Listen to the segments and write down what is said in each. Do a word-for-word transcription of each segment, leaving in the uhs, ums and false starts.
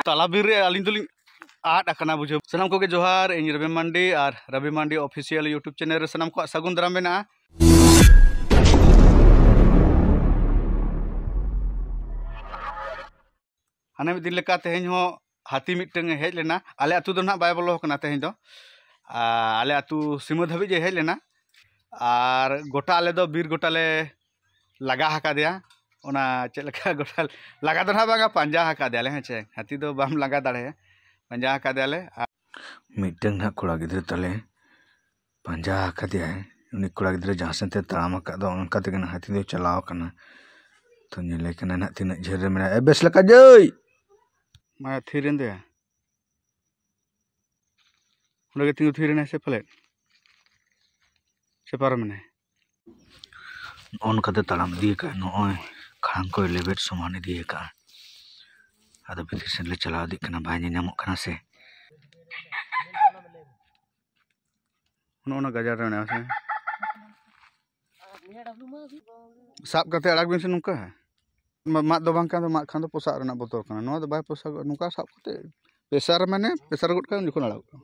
ᱛᱟᱞᱟ ᱵᱤᱨ ᱨᱮ ᱟᱹᱞᱤᱧ ᱫᱚᱞᱤᱧ ᱟᱫ ᱟᱠᱟᱱᱟ ᱵᱩᱡᱷᱟᱹᱣ᱾ ᱥᱟᱱᱟᱢ ᱠᱚᱜᱮ ᱡᱚᱦᱟᱨ, ᱤᱧ ᱨᱚᱵᱤ ᱢᱟᱱᱰᱤ ᱟᱨ ᱨᱚᱵᱤ ᱢᱟᱱᱰᱤ ᱚᱯᱷᱤᱥᱤᱭᱟᱞ YouTube ᱪᱮᱱᱮᱞ ᱨᱮ ᱥᱟᱱᱟᱢ ᱠᱚᱣᱟᱜ ᱥᱟᱹᱜᱩᱱ ᱫᱟᱨᱟᱢ ᱢᱮᱱᱟᱜᱼᱟ᱾ ᱦᱟᱱᱮ ᱢᱤᱫ ᱫᱤᱱ ᱞᱮᱠᱟ ᱛᱮᱦᱮᱧ ᱦᱚᱸ ᱦᱟᱹᱛᱤ ᱢᱤᱫᱴᱟᱝ ᱮ ᱦᱮᱡ ᱞᱮᱱᱟ᱾ ᱟᱞᱮ ᱟᱹᱛᱩ ᱫᱚ ᱱᱟᱦᱟᱜ ᱵᱟᱭ ᱵᱚᱞᱚ ᱟᱠᱟᱱᱟ ᱛᱮᱦᱮᱧ ᱫᱚ, ᱟᱨ ᱟᱞᱮ ᱟᱹᱛᱩ ᱥᱤᱢᱟᱹ ᱫᱷᱟᱹᱵᱤᱡ ᱮ ᱦᱮᱡ ᱞᱮᱱᱟ᱾ ᱟᱨ ᱜᱚᱴᱟ ᱟᱞᱮ ᱫᱚ ᱵᱤᱨ ᱜᱚᱴᱟ ᱞᱮ ᱞᱟᱜᱟ ᱟᱠᱟᱫᱮᱭᱟ᱾ ᱚᱱᱟ ᱪᱮᱫ ᱞᱮᱠᱟ ᱜᱚᱴᱟ ᱞᱟᱜᱟ ᱫᱚ ᱱᱟᱦᱟᱜ ᱵᱟᱝᱟ, ᱯᱟᱸᱡᱟ ᱟᱠᱟᱫᱮᱭᱟᱞᱮ᱾ ᱦᱮᱸ ᱪᱮ, ᱦᱟᱹᱛᱤ ᱫᱚ ᱵᱟᱢ ᱞᱟᱜᱟ ᱫᱟᱲᱮᱭᱟᱜᱼᱟ, ᱯᱟᱸᱡᱟ ᱟᱠᱟᱫᱮᱭᱟᱞᱮ᱾ ᱟᱨ ᱢᱤᱫᱴᱟᱝ ᱱᱟᱦᱟᱜ ᱠᱚᱲᱟ ᱜᱤᱫᱽᱨᱟᱹ ᱛᱟᱞᱮ ᱯᱟᱸᱡᱟ ᱟᱠᱟᱫᱮᱭᱟᱭ᱾ ᱩᱱᱤ ᱠᱚᱲᱟ ᱜᱤᱫᱽᱨᱟᱹ ᱡᱟᱦᱟᱸ ᱥᱮᱫ ᱛᱮ ᱛᱟᱲᱟᱢ ᱟᱠᱟᱫ ᱫᱚ, ᱚᱱᱠᱟ ᱛᱮᱜᱮ ᱱᱟᱦᱟᱜ ᱦᱟᱹᱛᱤ ᱫᱚᱭ ᱪᱟᱞᱟᱣ ᱟᱠᱟᱱᱟ᱾ ᱛᱚ, ᱧᱮᱞᱮ ᱠᱟᱱᱟ ᱱᱟᱦᱟᱜ ᱛᱤᱱᱟᱹᱜ ᱡᱷᱟᱹᱞ ᱨᱮ ᱢᱮᱱᱟᱭᱟ᱾ ᱮ, ᱵᱮᱥ ᱞᱮᱠᱟ ᱡᱟᱹᱭ! ᱢᱟ ᱛᱷᱤᱨ ᱮᱱ ᱫᱚᱭᱟ᱾ ᱚᱸᱰᱮ ᱜᱮ ᱛᱤᱸᱜᱩ ᱛᱷᱤᱨ ᱮᱱᱟᱭ ᱥᱮ ᱯᱟᱞᱮᱫ? ᱥᱮ ᱯᱟᱨᱚᱢ ᱮᱱᱟᱭ? ᱱᱚᱜᱼᱚ ᱱᱚᱝᱠᱟᱛᱮ ᱛᱟᱲᱟᱢ ᱤᱫᱤ ᱟᱠᱟᱫ, ᱱᱚᱜᱼᱚᱭ ᱠᱷᱟᱲᱟᱝ ᱠᱚᱭ ᱞᱮᱵᱮᱫ ᱥᱚᱢᱟᱱ ᱤᱫᱤ ᱟᱠᱟᱫᱼᱟ᱾ ᱟᱫᱚ ᱵᱷᱤᱛᱤᱨ ᱥᱮᱫ ᱞᱮ ᱪᱟᱞᱟᱣ ᱤᱫᱤᱜ ᱠᱟᱱᱟ, ᱵᱟᱭ ᱧᱮᱞ ᱧᱟᱢᱚᱜ ᱠᱟᱱᱟ ᱥᱮ᱾ ᱱᱚᱜᱼᱚ ᱱᱚᱣᱟ ᱜᱟᱡᱟᱲ ᱨᱮ ᱢᱮᱱᱟᱜᱼᱟ ᱥᱮ? ᱥᱟᱵ ᱠᱟᱛᱮ ᱟᱲᱟᱜ ᱵᱤᱱ ᱥᱮ ᱱᱚᱝᱠᱟ᱾ ᱢᱟ-, ᱢᱟᱫ ᱫᱚ ᱵᱟᱝ ᱠᱷᱟᱱ ᱫᱚ, ᱢᱟᱫ ᱠᱷᱟᱱ ᱫᱚ ᱯᱚᱥᱟᱜ ᱨᱮᱱᱟᱜ ᱵᱚᱛᱚᱨ ᱠᱟᱱᱟ᱾ ᱱᱚᱣᱟ ᱫᱚ ᱵᱟᱭ ᱯᱚᱥᱟᱜᱚᱜᱼᱟ᱾ ᱱᱚᱝᱠᱟ ᱥᱟᱵ ᱠᱟᱛᱮ ᱯᱮᱥᱟᱨ, ᱢᱟᱱᱮ ᱯᱮᱥᱟᱨ ᱜᱚᱫ ᱠᱟᱜ ᱩᱱ ᱡᱚᱠᱷᱚᱱ ᱟᱲᱟᱜᱚᱜᱼᱟ᱾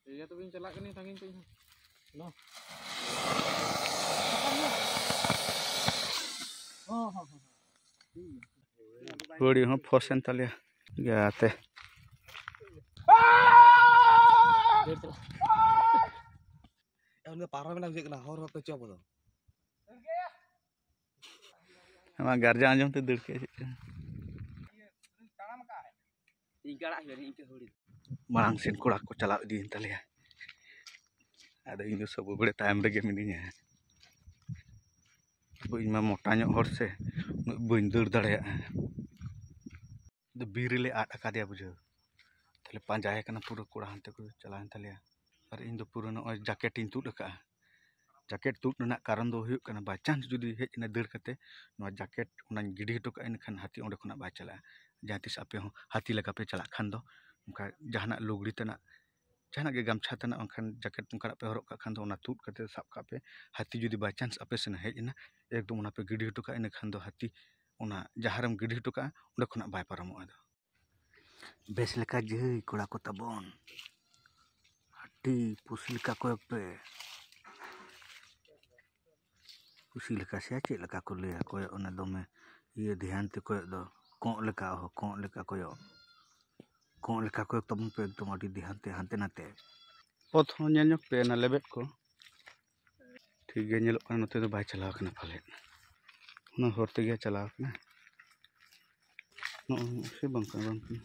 ᱴᱷᱤᱠ ᱜᱮᱭᱟ, ᱛᱚᱵᱮᱧ ᱪᱟᱞᱟᱜ ᱠᱟᱹᱱᱟᱹᱧ ᱥᱟᱺᱜᱤᱧ ᱛᱮ ᱤᱧ ᱦᱚᱸ᱾ ᱦᱮᱞᱳ᱾ ᱦᱚᱸ, ᱦᱚᱸ, ᱦᱚᱸ, ᱦᱚᱸ᱾ ᱴᱷᱤᱠ ᱜᱮᱭᱟ᱾ ᱜᱷᱩᱲᱤ ᱦᱚᱸ ᱯᱷᱚᱥ ᱮᱱ ᱛᱟᱞᱮᱭᱟ ᱜᱟᱛᱮ᱾ ᱩᱱᱤ ᱫᱚ ᱯᱟᱨᱚᱢ ᱮᱱᱟ ᱵᱩᱡᱷᱟᱹᱜ ᱠᱟᱱᱟ, ᱦᱚᱨ ᱦᱚᱨ ᱛᱮ ᱪᱚ ᱟᱵᱚ ᱫᱚ᱾ ᱟᱢᱟᱜ ᱜᱟᱨᱡᱟ ᱟᱸᱡᱚᱢ ᱛᱮ ᱫᱟᱹᱲ ᱠᱮᱫ ᱪᱮᱫ ᱪᱚ᱾ ᱤᱧ ᱠᱟᱲᱟᱜ ᱦᱩᱭᱩᱜᱼᱟ, ᱤᱧ ᱠᱟᱹ ᱦᱩᱲᱤ᱾ ᱢᱟᱲᱟᱝ ᱥᱮᱱ ᱠᱚᱲᱟ ᱠᱚ ᱪᱟᱞᱟᱣ ᱤᱫᱤᱭᱮᱱ ᱛᱟᱞᱮᱭᱟ᱾ ᱟᱫᱚ ᱤᱧ ᱫᱚ ᱥᱚᱵᱚ ᱵᱮᱲᱟ ᱛᱟᱭᱚᱢ ᱨᱮᱜᱮ ᱢᱤᱱᱟᱹᱧᱟ᱾ ᱤᱧ ᱢᱟ ᱢᱚᱴᱟ ᱧᱚᱜ ᱦᱚᱲ ᱥᱮ, ᱩᱱᱟᱹᱜ ᱵᱟᱹᱧ ᱫᱟᱹᱲ ᱫᱟᱲᱮᱭᱟᱜᱼᱟ᱾ ᱟᱫᱚ ᱵᱤᱨ ᱨᱮᱞᱮ ᱟᱫ ᱟᱠᱟᱫᱮᱭᱟ ᱵᱩᱡᱷᱟᱹᱣ᱾ ᱛᱟᱦᱞᱮ ᱯᱟᱸᱡᱟᱭᱮ ᱠᱟᱱᱟ ᱯᱩᱨᱟᱹ ᱠᱚᱲᱟ, ᱦᱟᱱᱛᱮ ᱠᱚ ᱪᱟᱞᱟᱣᱮᱱ ᱛᱟᱞᱮᱭᱟ᱾ ᱟᱨ ᱤᱧ ᱫᱚ ᱯᱩᱨᱟᱹ ᱱᱚᱜᱼᱚᱭ ᱡᱟᱠᱮᱴ ᱤᱧ ᱛᱩᱫ ᱟᱠᱟᱫᱼᱟ᱾ ᱡᱟᱠᱮᱴ ᱛᱩᱫ ᱨᱮᱱᱟᱜ ᱠᱟᱨᱚᱱ ᱫᱚ ᱦᱩᱭᱩᱜ ᱠᱟᱱᱟ, by chance ᱡᱩᱫᱤ ᱦᱮᱡ ᱮᱱᱟ ᱫᱟᱹᱲ ᱠᱟᱛᱮ, ᱱᱚᱣᱟ ᱡᱟᱠᱮᱴ ᱚᱱᱟᱧ ᱜᱤᱰᱤ ᱦᱚᱴᱚ ᱠᱟᱜᱼᱟ, ᱮᱱᱠᱷᱟᱱ ᱦᱟᱹᱛᱤ ᱚᱸᱰᱮ ᱠᱷᱚᱱᱟᱜ ᱵᱟᱭ ᱪᱟᱞᱟᱜᱼᱟ᱾ ᱡᱟᱦᱟᱸ ᱛᱤᱥ ᱟᱯᱮ ᱦᱚᱸ ᱦᱟᱹᱛᱤ ᱞᱟᱜᱟ ᱯᱮ ᱪᱟᱞᱟᱜ ᱠᱷᱟᱱ ᱫᱚ, ᱚᱱᱠᱟ ᱡᱟᱦᱟᱱᱟᱜ ᱞᱩᱜᱽᱲᱤ ᱛᱮᱱᱟᱜ ᱡᱟᱦᱟᱱᱟᱜ ᱜᱮ ᱜᱟᱢᱪᱷᱟ ᱛᱟᱱᱟᱜ ᱵᱟᱝᱠᱷᱟᱱ ᱡᱟᱠᱮᱴ ᱚᱱᱠᱟᱱᱟᱜ ᱯᱮ ᱦᱚᱨᱚᱜ ᱠᱟᱜ ᱠᱷᱟᱱ ᱫᱚ ᱚᱱᱟ ᱛᱩᱫ ᱠᱟᱛᱮ ᱥᱟᱵ ᱠᱟᱜ ᱯᱮ᱾ ᱦᱟᱹᱛᱤ ᱡᱩᱫᱤ by chance ᱟᱯᱮ ᱥᱮᱱ ᱦᱮᱡ ᱮᱱᱟ, ᱮᱠᱫᱚᱢ ᱚᱱᱟ ᱯᱮ ᱜᱤᱰᱤ ᱦᱚᱴᱚ ᱠᱟᱜᱼᱟ, ᱤᱱᱟᱹ ᱠᱷᱟᱱ ᱫᱚ ᱦᱟᱹᱛᱤ ᱚᱱᱟ ᱡᱟᱦᱟᱸ ᱨᱮᱢ ᱜᱤᱰᱤ ᱦᱚᱴᱚ ᱠᱟᱜᱼᱟ, ᱚᱸᱰᱮ ᱠᱷᱚᱱᱟᱜ ᱵᱟᱭ ᱯᱟᱨᱚᱢᱚᱜᱼᱟ ᱟᱫᱚ᱾ ᱵᱮᱥ ᱞᱮᱠᱟ ᱡᱟᱹᱭ ᱠᱚᱲᱟ ᱠᱚ ᱛᱟᱵᱚᱱ, ᱦᱟᱹᱛᱤ ᱯᱩᱥᱤ ᱞᱮᱠᱟ ᱠᱚᱭᱚᱜ ᱯᱮ᱾ ᱯᱩᱥᱤ ᱞᱮᱠᱟ ᱥᱮ ᱪᱮᱫ ᱞᱮᱠᱟ ᱠᱚ ᱞᱟᱹᱭᱟ, ᱠᱚᱭᱚᱜ ᱚᱱᱟ ᱫᱚᱢᱮ ᱤᱭᱟᱹ ᱫᱷᱮᱭᱟᱱ ᱛᱮ ᱠᱚᱭᱚᱜ ᱫᱚ, ᱠᱚᱸᱜ ᱞᱮᱠᱟ, ᱚᱦᱚ, ᱠᱚᱸᱜ ᱞᱮᱠᱟ ᱠᱚᱭᱚᱜ᱾ ᱠᱚᱸᱜ ᱞᱮᱠᱟ ᱠᱚᱭᱚᱜ ᱛᱟᱵᱚᱱ ᱯᱮ ᱮᱠᱫᱚᱢ ᱟᱹᱰᱤ ᱫᱷᱮᱭᱟᱱ ᱛᱮ ᱦᱟᱱᱛᱮ ᱱᱟᱛᱮ᱾ ᱯᱚᱛ ᱦᱚᱸ ᱧᱮᱞ ᱧᱚᱜ ᱯᱮ, ᱚᱱᱟ ᱞᱮᱵᱮᱫ ᱠᱚ ᱴᱷᱤᱠ ᱜᱮ ᱧᱮᱞᱚᱜ ᱠᱟᱱᱟ, ᱱᱚᱛᱮ ᱫᱚ ᱵᱟᱭ ᱪᱟᱞᱟᱣ ᱠᱟᱱᱟ ᱯᱟᱞᱮᱫ, ᱚᱱᱟ ᱦᱚᱨ ᱛᱮᱜᱮ ᱪᱟᱞᱟᱣ ᱠᱟᱱᱟ᱾ ᱱᱚᱜᱼᱚᱭ ᱥᱮ ᱵᱟᱝ ᱠᱟᱱᱟ, ᱵᱟᱝ ᱠᱟᱱᱟ᱾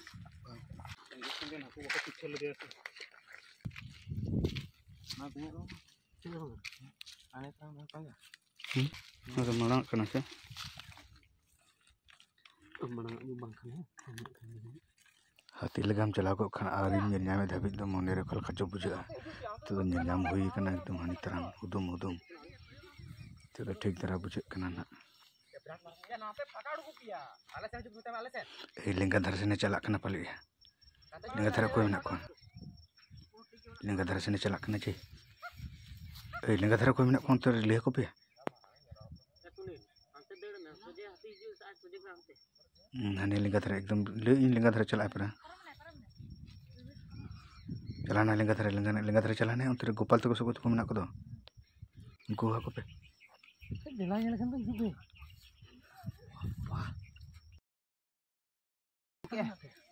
ᱦᱩᱸ? ᱚᱱᱟ ᱫᱚ ᱢᱟᱲᱟᱝ ᱠᱟᱱᱟ ᱥᱮ? ᱢᱟᱲᱟᱝ ᱟᱜ ᱫᱚ ᱵᱟᱝ ᱠᱟᱱᱟ᱾ ᱦᱟᱹᱛᱤ ᱞᱮᱠᱟᱢ ᱪᱟᱞᱟᱣ ᱠᱚᱜ ᱠᱷᱟᱱ ᱟᱨᱤᱧ ᱧᱮᱞ ᱧᱟᱢᱮᱫ ᱫᱷᱟᱹᱵᱤᱡ ᱫᱚ ᱢᱚᱱᱮᱨᱮ ᱚᱠᱟ ᱞᱮᱠᱟ ᱪᱚ ᱵᱩᱡᱷᱟᱹᱜᱼᱟ᱾ ᱱᱤᱛᱚᱜ ᱫᱚ ᱧᱮᱞ ᱧᱟᱢ ᱦᱩᱭ ᱠᱟᱱᱟ ᱮᱠᱫᱚᱢ ᱦᱟᱹᱱᱤ ᱛᱟᱨᱟᱢ ᱩᱫᱩᱢ ᱩᱫᱩᱢ᱾ ᱱᱤᱛᱚᱜ ᱫᱚ ᱴᱷᱤᱠ ᱫᱷᱟᱨᱟ ᱵᱩᱡᱷᱟᱹᱜ ᱠᱟᱱᱟ ᱱᱟᱜ᱾ ᱮᱭ ᱞᱮᱸᱜᱟ ᱫᱷᱟᱨᱮ ᱥᱮᱱᱮ ᱪᱟᱞᱟᱜ ᱠᱟᱱᱟ ᱯᱟᱞᱮ᱾ ᱞᱮᱸᱜᱟ ᱫᱷᱟᱨᱮ ᱚᱠᱚᱭ ᱢᱮᱱᱟᱜ ᱠᱚᱣᱟ? ᱞᱮᱸᱜᱟ ᱫᱷᱟᱨᱮ ᱥᱮᱱᱮ ᱪᱟᱞᱟᱜ ᱠᱟᱱᱟ ᱪᱮ? ᱮᱭ ᱞᱮᱸᱜᱟ ᱫᱷᱟᱨᱮ ᱚᱠᱚᱭ ᱢᱮᱱᱟᱜ ᱠᱚᱣᱟ ᱚᱱᱛᱮ ᱨᱮ ᱞᱟᱹᱭ ᱟᱠᱚ ᱯᱮ᱾ ᱦᱩᱸ, ᱦᱟᱱᱮ ᱞᱮᱸᱜᱟ ᱫᱷᱟᱨᱮ ᱮᱠᱫᱚᱢ ᱞᱟᱹᱭ ᱤᱧ ᱞᱮᱸᱜᱟ ᱫᱷᱟᱨᱮ ᱪᱟᱞᱟᱜ ᱟᱭ ᱯᱮᱲᱟ᱾ ᱪᱟᱞᱟᱣᱱᱟᱭ ᱞᱮᱸᱜᱟ ᱫᱷᱟᱨᱮ, ᱞᱮᱸᱜᱟ, ᱞᱮᱸᱜᱟ ᱫᱷᱟᱨᱮ ᱪᱟᱞᱟᱣᱱᱟᱭ, ᱚᱱᱛᱮ ᱨᱮ ᱜᱳᱯᱟᱞ ᱛᱟᱠᱚ ᱥᱮ ᱚᱠᱚᱭ ᱛᱟᱠᱚ ᱢᱮᱱᱟᱜ ᱠᱚᱫᱚ᱾ ᱩᱱᱠᱩ ᱦᱚᱦᱚ ᱟᱠᱚ ᱯᱮ᱾ ᱫᱮᱞᱟ ᱧᱮᱞ ᱠᱷᱟᱱ ᱫᱚ ᱦᱤᱡᱩᱜ ᱯᱮ᱾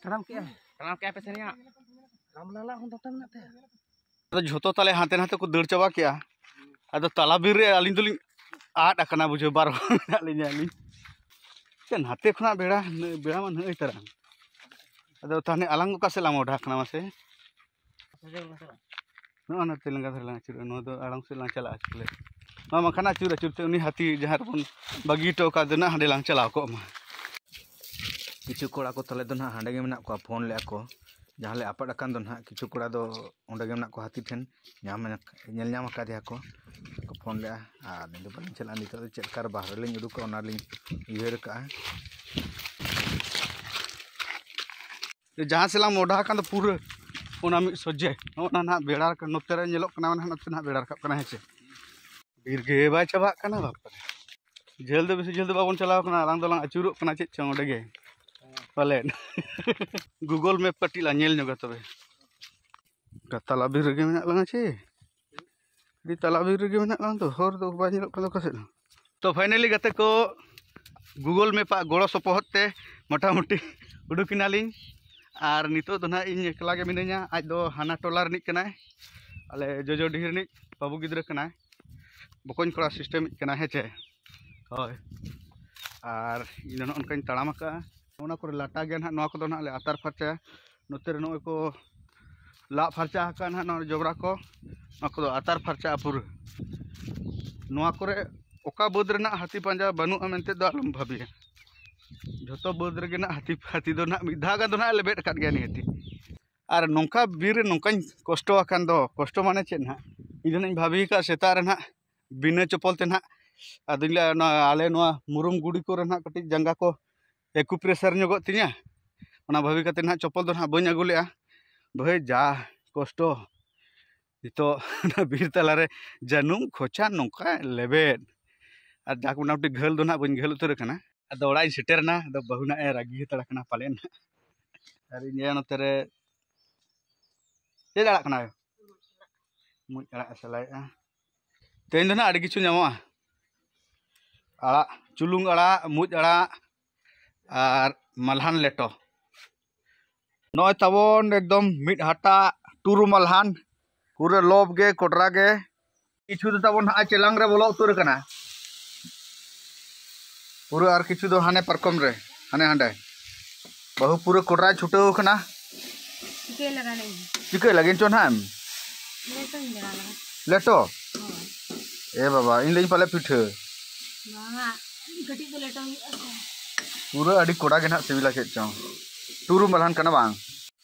ᱛᱟᱲᱟᱢ ᱠᱮᱜᱼᱟ᱾ ᱛᱟᱲᱟᱢ ᱠᱮᱜᱼᱟ ᱯᱮ ᱥᱮᱱ ᱭᱟ᱾ ᱨᱟᱢᱞᱟᱞᱟ ᱦᱚᱸ ᱫᱚᱛᱚ ᱢᱮᱱᱟᱜ ᱛᱟᱭᱟ᱾ ᱟᱫᱚ ᱡᱷᱚᱛᱚ ᱛᱟᱞᱮ ᱦᱟᱱᱛᱮ ᱱᱟᱛᱮ ᱠᱚ ᱫᱟᱹᱲ ᱪᱟᱵᱟ ᱠᱮᱜᱼᱟ᱾ ᱟᱫᱚ ᱛᱟᱞᱟ ᱵᱤᱨ ᱨᱮ ᱟᱹᱞᱤᱧ ᱫᱚᱞᱤᱧ ᱟᱫ ᱟᱠᱟᱱᱟ, ᱵᱩᱡᱷᱟᱹᱣ, ᱵᱟᱨ ᱦᱚᱲ ᱢᱮᱱᱟᱜ ᱞᱤᱧᱟ ᱟᱹᱞᱤᱧ᱾ ᱪᱮᱫ ᱱᱟᱛᱮ ᱠᱷᱚᱱᱟᱜ ᱵᱮᱲᱟ, ᱵᱮᱲᱟ ᱢᱟ ᱱᱟᱹᱭ ᱛᱟᱨᱟ᱾ ᱟᱫᱚ ᱛᱟᱦᱞᱮ ᱟᱞᱟᱝ ᱚᱠᱟ ᱥᱮᱫ ᱞᱟᱝ ᱢᱚᱦᱰᱟ ᱠᱟᱱᱟ ᱢᱟᱥᱮ? ᱱᱚᱜᱼᱚ ᱱᱚᱛᱮ ᱞᱮᱸᱜᱟ ᱫᱷᱟᱨᱮ ᱞᱟᱝ ᱟᱹᱪᱩᱨᱚᱜᱼᱟ, ᱱᱚᱣᱟ ᱫᱚ ᱟᱲᱟᱝ ᱥᱮᱫ ᱞᱟᱝ ᱪᱟᱞᱟᱜᱼᱟ ᱪᱤᱠᱟᱹ ᱞᱮ? ᱱᱚᱣᱟ ᱵᱟᱝᱠᱷᱟᱱ ᱟᱹᱪᱩᱨ ᱟᱹᱪᱩᱨ ᱛᱮ ᱩᱱᱤ ᱦᱟᱹᱛᱤ ᱡᱟᱦᱟᱸ ᱨᱮᱵᱚᱱ ᱵᱟᱹᱜᱤ ᱦᱚᱴᱚ ᱟᱠᱟᱫ ᱫᱚ ᱱᱟᱜ ᱦᱟᱸᱰᱮ ᱞᱟᱝ ᱪᱟᱞᱟᱣ ᱠᱚᱜ ᱢᱟ᱾ ᱠᱤᱪᱷᱩ ᱠᱚᱲᱟ ᱠᱚ ᱛᱟᱞᱮ ᱫᱚ ᱱᱟᱜ ᱦᱟᱸᱰᱮ ᱜᱮ ᱢᱮᱱᱟᱜ ᱠᱚᱣᱟ, ᱯᱷᱳᱱ ᱞᱮᱫᱼᱟ ᱠᱚ, ᱡᱟᱦᱟᱸ ᱞᱮ ᱟᱯᱟᱫ ᱟᱠᱟᱱ ᱫᱚ ᱱᱟᱜ ᱠᱤᱪᱷᱩ ᱠᱚᱲᱟ ᱫᱚ ᱚᱸᱰᱮ ᱜᱮ ᱢᱮᱱᱟᱜ ᱠᱚᱣᱟ ᱦᱟᱹᱛᱤ ᱴᱷᱮᱱ, ᱧᱟᱢ, ᱧᱮᱞ ᱧᱟᱢ ᱟᱠᱟᱫᱮᱭᱟ ᱠᱚ, ᱠᱚ ᱯᱷᱳᱱ ᱞᱮᱫᱼᱟ ᱟᱨ ᱟᱹᱞᱤᱧ ᱫᱚ ᱵᱟᱹᱞᱤᱧ ᱪᱟᱞᱟᱜᱼᱟ᱾ ᱱᱤᱛᱚᱜ ᱫᱚ ᱪᱮᱫ ᱞᱮᱠᱟ ᱨᱮ ᱵᱟᱦᱨᱮ ᱞᱤᱧ ᱩᱰᱩᱠᱚᱜᱼᱟ ᱚᱱᱟ ᱞᱤᱧ ᱩᱭᱦᱟᱹᱨ ᱟᱠᱟᱫᱼᱟ᱾ ᱡᱟᱦᱟᱸ ᱥᱮᱫ ᱞᱟᱝ ᱢᱚᱰᱟ ᱟᱠᱟᱱ ᱫᱚ ᱯᱩᱨᱟᱹ ᱚᱱᱟ ᱢᱤᱫ ᱥᱚᱡᱷᱮ ᱱᱚᱜᱼᱚ ᱱᱟ ᱱᱟᱦᱟᱜ ᱵᱮᱲᱟ ᱨᱟᱠᱟᱵ, ᱱᱚᱛᱮ ᱨᱮ ᱧᱮᱞᱚᱜ ᱠᱟᱱᱟ, ᱚᱱᱟ ᱱᱟᱦᱟᱜ ᱱᱚᱛᱮ ᱱᱟᱦᱟᱜ ᱵᱮᱲᱟ ᱨᱟᱠᱟᱵ ᱠᱟᱱᱟ, ᱦᱮᱸ ᱪᱮ? ᱵᱤᱨ ᱜᱮ ᱵᱟᱭ ᱪᱟᱵᱟᱜ ᱠᱟᱱᱟ, ᱵᱟᱯᱨᱮ᱾ ᱡᱷᱟᱹᱞ ᱫᱚ ᱵᱮᱥᱤ ᱡᱷᱟᱹᱞ ᱫᱚ ᱵᱟᱵᱚᱱ ᱪᱟᱞᱟᱣ ᱠᱟᱱᱟ, ᱟᱞᱟᱝ ᱫᱚᱞᱟᱝ ᱟᱹᱪᱩᱨᱚᱜ ᱠᱟᱱᱟ ᱪᱮᱫ ᱪᱚᱝ ᱚᱸᱰᱮ ᱜᱮ ᱯᱟᱞᱮᱱ᱾ Google Map ᱠᱟᱹᱴᱤᱡ ᱞᱟᱝ ᱧᱮᱞ ᱧᱚᱜᱟ ᱛᱚᱵᱮ᱾ ᱚᱠᱟ ᱛᱟᱞᱟ ᱵᱤᱨ ᱨᱮᱜᱮ ᱢᱮᱱᱟᱜ ᱞᱟᱝᱟ ᱪᱮ? ᱟᱹᱰᱤ ᱛᱟᱞᱟ ᱵᱤᱨ ᱨᱮᱜᱮ ᱢᱮᱱᱟᱜ ᱞᱟᱝ ᱫᱚ, ᱦᱚᱨ ᱫᱚ ᱵᱟᱭ ᱧᱮᱞᱚᱜ ᱠᱟᱱᱟ ᱚᱠᱟ ᱥᱮᱫ ᱦᱚᱸ᱾ ᱛᱚ finally ᱜᱟᱛᱮ ᱠᱚ, Google Map ᱟᱜ ᱜᱚᱲᱚ ᱥᱚᱯᱚᱦᱚᱫ ᱛᱮ ᱢᱚᱴᱟᱢᱩᱴᱤ ᱩᱰᱩᱠ ᱮᱱᱟᱞᱤᱧ᱾ ᱟᱨ ᱱᱤᱛᱚᱜ ᱫᱚ ᱱᱟᱦᱟᱜ ᱤᱧ ᱮᱠᱞᱟ ᱜᱮ ᱢᱤᱱᱟᱹᱧᱟ᱾ ᱟᱡ ᱫᱚ ᱦᱟᱱᱟ ᱴᱚᱞᱟ ᱨᱤᱱᱤᱡ ᱠᱟᱱᱟᱭ, ᱟᱞᱮ ᱡᱚᱡᱚᱰᱤᱦᱤ ᱨᱤᱱᱤᱡ ᱵᱟᱹᱵᱩ ᱜᱤᱫᱽᱨᱟᱹ ᱠᱟᱱᱟᱭ, ᱵᱚᱠᱚᱧ ᱠᱚᱲᱟ system ᱤᱡ ᱠᱟᱱᱟᱭ, ᱦᱮᱸ ᱪᱮ? ᱦᱳᱭ᱾ ᱟᱨ ᱤᱧ ᱫᱚ ᱱᱚᱜᱼᱚ ᱱᱚᱝᱠᱟᱧ ᱛᱟᱲᱟᱢ ᱟᱠᱟᱫᱼᱟ᱾ ᱚᱱᱟ ᱠᱚᱨᱮ ᱞᱟᱴᱟ ᱜᱮᱭᱟ ᱱᱟᱦᱟᱜ, ᱱᱚᱣᱟ ᱠᱚᱫᱚ ᱱᱟᱦᱟᱜ ᱞᱮ ᱟᱛᱟᱨ ᱯᱷᱟᱨᱪᱟᱭᱟ᱾ ᱱᱚᱛᱮ ᱨᱮ ᱱᱚᱜᱼᱚᱭ ᱠᱚ ᱞᱟᱜ ᱯᱷᱟᱨᱪᱟ ᱟᱠᱟᱫᱼᱟ ᱱᱟᱦᱟᱜ, ᱱᱚᱣᱟ ᱡᱚᱵᱽᱨᱟ ᱠᱚ, ᱱᱚᱣᱟ ᱠᱚᱫᱚ ᱟᱛᱟᱨ ᱯᱷᱟᱨᱪᱟᱜᱼᱟ ᱯᱩᱨᱟᱹ᱾ ᱱᱚᱣᱟ ᱠᱚᱨᱮ ᱚᱠᱟ ᱵᱟᱹᱫᱽ ᱨᱮᱱᱟᱜ ᱦᱟᱹᱛᱤ ᱯᱟᱸᱡᱟ ᱵᱟᱹᱱᱩᱜᱼᱟ ᱢᱮᱱᱛᱮ ᱫᱚ ᱟᱞᱚᱢ ᱵᱷᱟᱹᱵᱤᱭᱟ᱾ ᱡᱷᱚᱛᱚ ᱵᱟᱹᱫᱽ ᱨᱮᱜᱮ ᱱᱟᱜ ᱦᱟᱹᱛᱤ, ᱦᱟᱹᱛᱤ ᱫᱚ ᱱᱟᱜ ᱢᱤᱫ ᱫᱷᱟᱣ ᱜᱟᱱ ᱫᱚ ᱱᱟᱜ ᱞᱮᱵᱮᱫ ᱟᱠᱟᱫ ᱜᱮᱭᱟ ᱱᱤᱦᱟᱹᱛᱤ᱾ ᱟᱨ ᱱᱚᱝᱠᱟ ᱵᱤᱨ ᱨᱮ ᱱᱚᱝᱠᱟᱧ ᱠᱚᱥᱴᱚ ᱟᱠᱟᱱ ᱫᱚ, ᱠᱚᱥᱴᱚ ᱢᱟᱱᱮ ᱪᱮᱫ ᱱᱟᱜ? ᱤᱧ ᱫᱚ ᱱᱟᱜ ᱤᱧ ᱵᱷᱟᱹᱵᱤ ᱟᱠᱟᱫ ᱥᱮᱛᱟᱜ ᱨᱮ ᱱᱟᱜ ᱵᱤᱱᱟᱹ ᱪᱚᱯᱚᱞ ᱛᱮ ᱱᱟᱜ, ᱟᱫᱚᱧ ᱞᱟᱹᱭᱟ ᱱᱚᱣᱟ ᱟᱞᱮ ᱱᱚᱣᱟ ᱢᱩᱨᱩᱢ ᱜᱩᱲᱤ ᱠᱚᱨᱮ ᱱᱟᱜ ᱠᱟᱹᱴᱤᱡ ᱡᱟᱸᱜᱟ ᱠᱚ acupressure ᱧᱚᱜᱚᱜ ᱛᱤᱧᱟ, ᱚᱱᱟ ᱵᱷᱟᱹᱵᱤ ᱠᱟᱛᱮ ᱱᱟᱜ ᱪᱚᱯᱚᱞ ᱫᱚ ᱱᱟᱜ ᱵᱟᱹᱧ ᱟᱹᱜᱩ ᱞᱮᱜᱼᱟ᱾ ᱵᱷᱟᱹᱭ ᱡᱟ ᱠᱚᱥᱴᱚ, ᱱᱤᱛᱚᱜ ᱚᱱᱟ ᱵᱤᱨ ᱛᱟᱞᱟᱨᱮ ᱡᱟᱹᱱᱩᱢ ᱠᱷᱚᱪᱟ ᱱᱚᱝᱠᱟ ᱞᱮᱵᱮᱫ᱾ ᱟᱨ ᱡᱟᱠ ᱢᱚᱴᱟᱢᱩᱴᱤ ᱜᱷᱟᱹᱞ ᱫᱚ ᱱᱟᱜ ᱵᱟᱹᱧ ᱜᱷᱟᱹᱞ ᱩᱛᱟᱹᱨ ᱟᱠᱟᱱᱟ᱾ ᱟᱫᱚ ᱚᱲᱟᱜ ᱤᱧ ᱥᱮᱴᱮᱨ ᱮᱱᱟ, ᱟᱫᱚ ᱵᱟᱹᱦᱩ ᱱᱟᱜ ᱮ ᱨᱟᱹᱜᱤ ᱦᱟᱛᱟᱲ ᱟᱠᱟᱱᱟ ᱯᱟᱞᱮᱱ᱾ ᱟᱨ ᱤᱧ ᱟᱭᱳ ᱱᱚᱛᱮ ᱨᱮ ᱪᱮᱫ ᱟᱲᱟᱜ ᱠᱟᱱᱟ ᱟᱭᱳ? ᱢᱩᱡ ᱟᱲᱟᱜ ᱮ ᱥᱟᱞᱟᱭᱮᱫᱼᱟ᱾ ᱛᱮᱦᱮᱧ ᱫᱚ ᱱᱟᱜ ᱟᱹᱰᱤ ᱠᱤᱪᱷᱩ ᱧᱟᱢᱚᱜᱼᱟ, ᱟᱲᱟᱜ, ᱪᱩᱞᱩᱝ ᱟᱲᱟᱜ, ᱢᱩᱡ ᱟᱲᱟᱜ ᱟᱨ ᱢᱟᱞᱦᱟᱱ ᱞᱮᱴᱚ᱾ ᱱᱚᱜᱼᱚᱭ ᱛᱟᱵᱚᱱ ᱮᱠᱫᱚᱢ ᱢᱤᱫ ᱦᱟᱴᱟᱜ ᱴᱩᱨᱩ ᱢᱟᱞᱦᱟᱱ, ᱯᱩᱨᱟᱹ ᱞᱚᱵ ᱜᱮ, ᱠᱚᱰᱨᱟ ᱜᱮ᱾ ᱠᱤᱪᱷᱩ ᱫᱚ ᱛᱟᱵᱚᱱ ᱦᱟᱸᱜ ᱪᱮᱞᱟᱝ ᱨᱮ ᱵᱚᱞᱚ ᱩᱛᱟᱹᱨ ᱟᱠᱟᱱᱟ, ᱯᱩᱨᱟᱹ ᱟᱨ ᱠᱤᱪᱷᱩ ᱫᱚ ᱦᱟᱱᱮ ᱯᱟᱨᱠᱚᱢ ᱨᱮ, ᱦᱟᱱᱮ ᱦᱟᱸᱰᱮ᱾ ᱵᱟᱹᱦᱩ ᱯᱩᱨᱟᱹ ᱠᱚᱰᱨᱟᱭ ᱪᱷᱩᱴᱟᱹᱣ ᱟᱠᱟᱱᱟ᱾ ᱪᱤᱠᱟᱹᱭ ᱞᱟᱜᱟ ᱞᱟᱹᱜᱤᱫ? ᱪᱤᱠᱟᱹᱭ ᱞᱟᱹᱜᱤᱫ ᱪᱚ ᱱᱟᱦᱟᱜ ᱮᱢ? ᱞᱮᱴᱚᱧ ᱵᱮᱱᱟᱣ ᱞᱟᱜᱟ᱾ ᱞᱮᱴᱚ? ᱦᱳᱭ᱾ ᱮ ᱵᱟᱵᱟ, ᱤᱧ ᱞᱟᱹᱭᱟᱹᱧ ᱯᱟᱞᱮ ᱯᱤᱴᱷᱟᱹ᱾ ᱵᱟᱝᱟ, ᱠᱟᱹᱴᱤᱡ ᱫᱚ ᱞᱮᱴᱚ ᱦᱩᱭᱩᱜᱼᱟ ᱥᱮ᱾ ᱯᱩᱨᱟᱹ ᱟᱹᱰᱤ ᱠᱚᱲᱟ ᱜᱮ ᱱᱟᱦᱟᱜ ᱥᱤᱵᱤᱞᱟ ᱪᱮᱫ ᱪᱚᱝ᱾ ᱴᱩᱨᱩ ᱢᱟᱞᱦᱟᱱ ᱠᱟᱱᱟ ᱵᱟᱝ?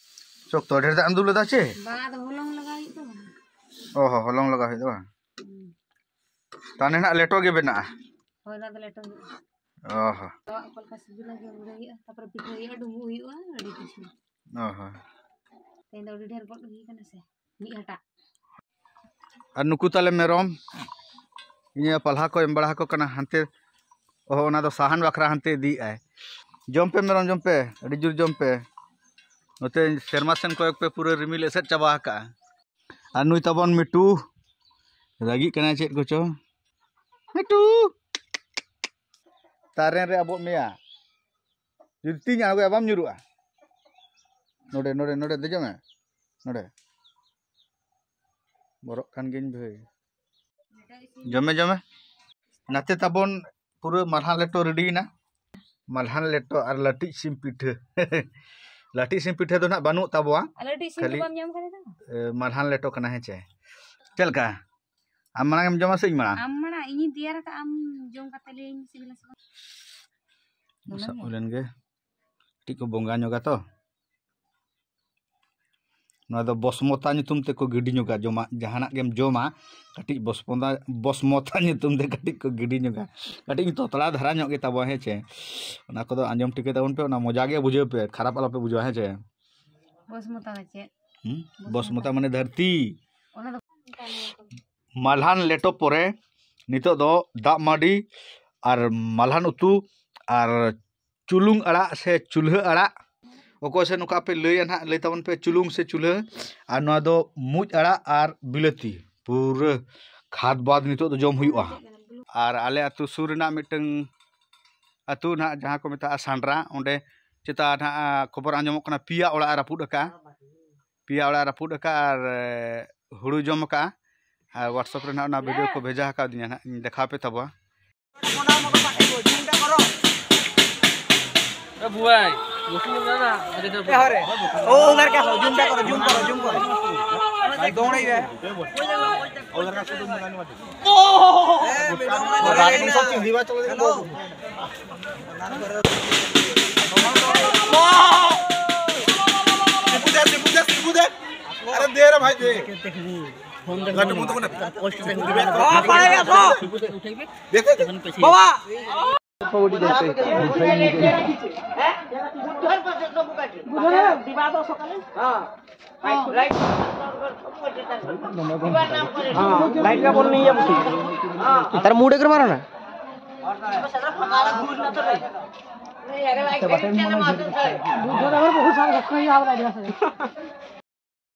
ᱥᱚᱠᱛᱚ ᱰᱷᱮᱨ ᱫᱟᱜ ᱮᱢ ᱫᱩᱞ ᱞᱮᱫᱟ ᱪᱮ? ᱵᱟᱝ, ᱟᱫᱚ ᱦᱚᱞᱚᱝ ᱞᱟᱜᱟᱣ ᱦᱩᱭᱩᱜ ᱛᱟᱢᱟ᱾ ᱚ ᱦᱚᱸ, ᱦᱚᱞᱚᱝ ᱞᱟᱜᱟᱣ ᱦᱩᱭᱩᱜᱼᱟ ᱵᱟᱝ? ᱦᱩᱸ᱾ ᱛᱟᱦᱞᱮ ᱱᱟᱦᱟᱜ ᱞᱮᱴᱚ ᱜᱮ ᱵᱮᱱᱟᱜᱼᱟ? ᱦᱳᱭ, ᱚᱱᱟ ᱫᱚ ᱞᱮᱴᱚ ᱦᱩᱭᱩᱜᱼᱟ᱾ ᱚ ᱦᱚᱸ᱾ ᱛᱚ ᱚᱠᱟ ᱞᱮᱠᱟ ᱥᱤᱵᱤᱞᱟ ᱡᱚᱢ ᱵᱤᱰᱟᱹᱣ ᱦᱩᱭᱩᱜᱼᱟ, ᱛᱟᱯᱚᱨᱮ ᱯᱤᱴᱷᱟᱹ ᱦᱩᱭᱩᱜᱼᱟ, ᱰᱩᱸᱵᱩᱜ ᱦᱩᱭᱩᱜᱼᱟ, ᱟᱹᱰᱤ ᱠᱤᱪᱷᱩ᱾ ᱚ ᱦᱚᱸ᱾ ᱛᱮᱦᱮᱧ ᱫᱚ ᱟᱹᱰᱤ ᱰᱷᱮᱨ ᱜᱚᱫ ᱦᱩᱭ ᱠᱟᱱᱟ ᱥᱮ, ᱢᱤᱫ ᱦᱟᱴᱟᱜ᱾ ᱟᱨ ᱱᱩᱠᱩ ᱛᱟᱞᱮ ᱢᱮᱨᱚᱢ, ᱤᱧ ᱯᱟᱞᱦᱟ ᱠᱚ ᱮᱢ ᱵᱟᱲᱟ ᱟᱠᱚ ᱠᱟᱱᱟ ᱦᱟᱱᱛᱮ᱾ ᱚᱦᱚ, ᱚᱱᱟ ᱫᱚ ᱥᱟᱦᱟᱱ ᱵᱟᱠᱷᱨᱟ ᱦᱟᱱᱛᱮ ᱤᱫᱤᱭᱮᱫᱟᱭ᱾ ᱡᱚᱢ ᱯᱮ ᱢᱮᱨᱚᱢ, ᱡᱚᱢ ᱯᱮ, ᱟᱹᱰᱤ ᱡᱳᱨ ᱡᱚᱢ ᱯᱮ᱾ ᱱᱚᱛᱮ ᱥᱮᱨᱢᱟ ᱥᱮᱱ ᱠᱚᱭᱚᱜ ᱯᱮ, ᱯᱩᱨᱟᱹ ᱨᱤᱢᱤᱞ ᱮᱥᱮᱫ ᱪᱟᱵᱟ ᱟᱠᱟᱜᱼᱟ᱾ ᱟᱨ ᱱᱩᱭ ᱛᱟᱵᱚᱱ ᱢᱤᱴᱩ ᱨᱟᱹᱜᱤᱜ ᱠᱟᱱᱟᱭ ᱪᱮᱫ ᱠᱚᱪᱚ᱾ ᱢᱤᱴᱩ! ᱛᱟᱨᱮᱱ ᱨᱮ ᱟᱵᱚᱜ ᱢᱮᱭᱟ᱾ ᱡᱩᱫᱤ ᱛᱤᱧ ᱟᱬᱜᱚᱭᱟ, ᱵᱟᱢ ᱧᱩᱨᱩᱜᱼᱟ᱾ ᱱᱚᱰᱮ, ᱱᱚᱰᱮ, ᱱᱚᱰᱮ ᱫᱮᱡᱚᱜ ᱢᱮ᱾ ᱱᱚᱰᱮ᱾ ᱵᱚᱨᱚᱜ ᱠᱟᱱ ᱜᱤᱭᱟᱹᱧ ᱵᱷᱟᱹᱭ᱾ ᱡᱚᱢᱮ, ᱡᱚᱢᱮ᱾ ᱱᱟᱛᱮ ᱛᱟᱵᱚᱱ ᱯᱩᱨᱟᱹ ᱢᱟᱞᱦᱟᱱ ᱞᱮᱴᱚ ᱨᱮᱰᱤᱭᱮᱱᱟ᱾ ᱢᱟᱞᱦᱟᱱ ᱞᱮᱴᱚ ᱟᱨ ᱞᱟᱹᱴᱤᱡ ᱥᱤᱢ ᱯᱤᱴᱷᱟᱹ᱾ ᱞᱟᱹᱴᱤᱡ ᱥᱤᱢ ᱯᱤᱴᱷᱟᱹ ᱫᱚ ᱱᱟᱦᱟᱜ ᱵᱟᱹᱱᱩᱜ ᱛᱟᱵᱚᱣᱟ᱾ ᱟᱨ ᱞᱟᱹᱴᱤᱡ ᱥᱤᱢ ᱫᱚ ᱠᱷᱟᱹᱞᱤ, ᱵᱟᱢ ᱧᱟᱢ ᱠᱟᱫᱟ ᱛᱚ? ᱮ, ᱢᱟᱞᱦᱟᱱ ᱞᱮᱴᱚ ᱠᱟᱱᱟ, ᱦᱮᱸ ᱪᱮ? ᱪᱮᱫ ᱞᱮᱠᱟ? ᱟᱢ ᱢᱟᱲᱟᱝ ᱮᱢ ᱡᱚᱢᱟ ᱥᱮ ᱤᱧ ᱢᱟᱲᱟᱝ? ᱟᱢ ᱢᱟᱲᱟᱝ, ᱤᱧᱤᱧ ᱛᱮᱭᱟᱨ ᱟᱠᱟᱫ, ᱟᱢ ᱡᱚᱢ ᱠᱟᱛᱮ ᱞᱟᱹᱭᱟᱹᱧ ᱥᱤᱵᱤᱞᱟ ᱥᱮ ᱵᱟᱝ᱾ ᱥᱟᱵ ᱞᱮᱱ ᱜᱮ᱾ ᱠᱟᱹᱴᱤᱡ ᱠᱚ ᱵᱚᱸᱜᱟ ᱧᱚᱜᱟ ᱛᱚ᱾ ᱱᱚᱣᱟ ᱫᱚ ᱵᱚᱥᱢᱚᱛᱟ ᱧᱩᱛᱩᱢ ᱛᱮᱠᱚ ᱜᱤᱰᱤ ᱧᱚᱜᱟ, ᱡᱚᱢᱟᱜ ᱡᱟᱦᱟᱱᱟᱜ ᱜᱮᱢ ᱡᱚᱢᱟ, ᱠᱟᱹᱴᱤᱡ ᱵᱚᱥᱢᱚᱛᱟ, ᱵᱚᱥᱢᱚᱛᱟ ᱧᱩᱛᱩᱢ ᱛᱮ ᱠᱟᱹᱴᱤᱡ ᱠᱚ ᱜᱤᱰᱤ ᱧᱚᱜᱟ᱾ ᱠᱟᱹᱴᱤᱡ ᱛᱚᱛᱲᱟ ᱫᱷᱟᱨᱟ ᱧᱚᱜ ᱜᱮ ᱛᱟᱵᱚ, ᱦᱮᱸ ᱪᱮ? ᱚᱱᱟ ᱠᱚᱫᱚ ᱟᱸᱡᱚᱢ ᱴᱷᱤᱠᱟᱹ ᱛᱟᱵᱚᱱ ᱯᱮ, ᱚᱱᱟ ᱢᱚᱡᱟ ᱜᱮ ᱵᱩᱡᱷᱟᱹᱣ ᱯᱮ, ᱠᱷᱟᱨᱟᱯ ᱟᱞᱚᱯᱮ ᱵᱩᱡᱷᱟᱹᱣᱟ, ᱦᱮᱸ ᱪᱮ? ᱵᱚᱥᱢᱚᱛᱟ ᱫᱚ ᱪᱮᱫ? ᱦᱩᱸ? ᱵᱚᱥᱢᱚᱛᱟ᱾ ᱵᱚᱥᱢᱚᱛᱟ ᱢᱟᱱᱮ ᱫᱷᱟᱹᱨᱛᱤ᱾ ᱚᱱᱟ ᱫᱚ ᱢᱟᱞᱦᱟᱱ ᱞᱮᱴᱚ ᱯᱚᱨᱮ ᱱᱤᱛᱚᱜ ᱫᱚ ᱫᱟᱜ ᱢᱟᱹᱰᱤ ᱟᱨ ᱢᱟᱞᱦᱟᱱ ᱩᱛᱩ ᱟᱨ ᱪᱩᱞᱩᱝ ᱟᱲᱟᱜ ᱥᱮ ᱪᱩᱞᱦᱟᱹ ᱟᱲᱟᱜ, ᱚᱠᱚᱭ ᱥᱮ ᱱᱚᱝᱠᱟ ᱯᱮ ᱞᱟᱹᱭᱟ ᱱᱟᱦᱟᱜ, ᱞᱟᱹᱭ ᱛᱟᱵᱚᱱ ᱯᱮ, ᱪᱩᱞᱩᱝ ᱥᱮ ᱪᱩᱞᱦᱟᱹ᱾ ᱟᱨ ᱱᱚᱣᱟ ᱫᱚ ᱢᱩᱡ ᱟᱲᱟᱜ ᱟᱨ ᱵᱤᱞᱟᱹᱛᱤ, ᱯᱩᱨᱟᱹ ᱠᱷᱟᱫᱽ ᱵᱟᱫᱽ ᱱᱤᱛᱚᱜ ᱫᱚ ᱡᱚᱢ ᱦᱩᱭᱩᱜᱼᱟ᱾ ᱟᱨ ᱟᱞᱮ ᱟᱹᱛᱩ ᱥᱩᱨ ᱨᱮᱱᱟᱜ ᱢᱤᱫᱴᱟᱝ ᱟᱹᱛᱩ ᱱᱟᱦᱟᱜ, ᱡᱟᱦᱟᱸ ᱠᱚ ᱢᱮᱛᱟᱜᱼᱟ ᱥᱟᱸᱰᱨᱟ, ᱚᱸᱰᱮ ᱪᱮᱛᱟ ᱱᱟᱦᱟᱜ ᱠᱷᱚᱵᱚᱨ ᱟᱸᱡᱚᱢᱚᱜ ᱠᱟᱱᱟ, ᱯᱮᱭᱟ ᱚᱲᱟᱜ ᱮ ᱨᱟᱹᱯᱩᱫ ᱟᱠᱟᱫᱼᱟ, ᱯᱮᱭᱟ ᱚᱲᱟᱜ ᱮ ᱨᱟᱹᱯᱩᱫ ᱟᱠᱟᱫᱼᱟ ᱟᱨ, ᱮ, ᱦᱩᱲᱩ ᱡᱚᱢ ᱟᱠᱟᱫᱼᱟ᱾ ᱟᱨ WhatsApp ᱨᱮ ᱱᱟᱦᱟᱜ ᱚᱱᱟ ᱵᱷᱤᱰᱤᱭᱳ ᱠᱚ ᱵᱷᱮᱡᱟ ᱟᱠᱟᱫᱤᱧᱟ, ᱱᱟᱦᱟᱜ ᱤᱧ ᱫᱮᱠᱷᱟᱣ ᱟᱯᱮ ᱛᱟᱵᱚᱣᱟ᱾ ए बुआई, वो क्यों ना ना? अरे तो ए, अरे, ओ, उधर क्या हो? जूम करो, जूम करो, जूम करो। भाई, दौड़ ही है। उधर का शुरू में गाने वाले। ओ, ए, गाड़ी में सब चीज दिवा चलो, देखो। सिपुदे, सिपुदे, सिपुदे। अरे दे रे भाई, दे। लड्डू मुंह तो ना। हाँ, पड़ेगा तो। देखे, देखे। बाबा। বুধবার পর্যন্ত বুকাটি। বুধবার? দিবা তো সকালে। হ্যাঁ। हाँ, लाइट का बॉल नहीं है मुझे। तार मुंह देख मारो ना। बहुत सारा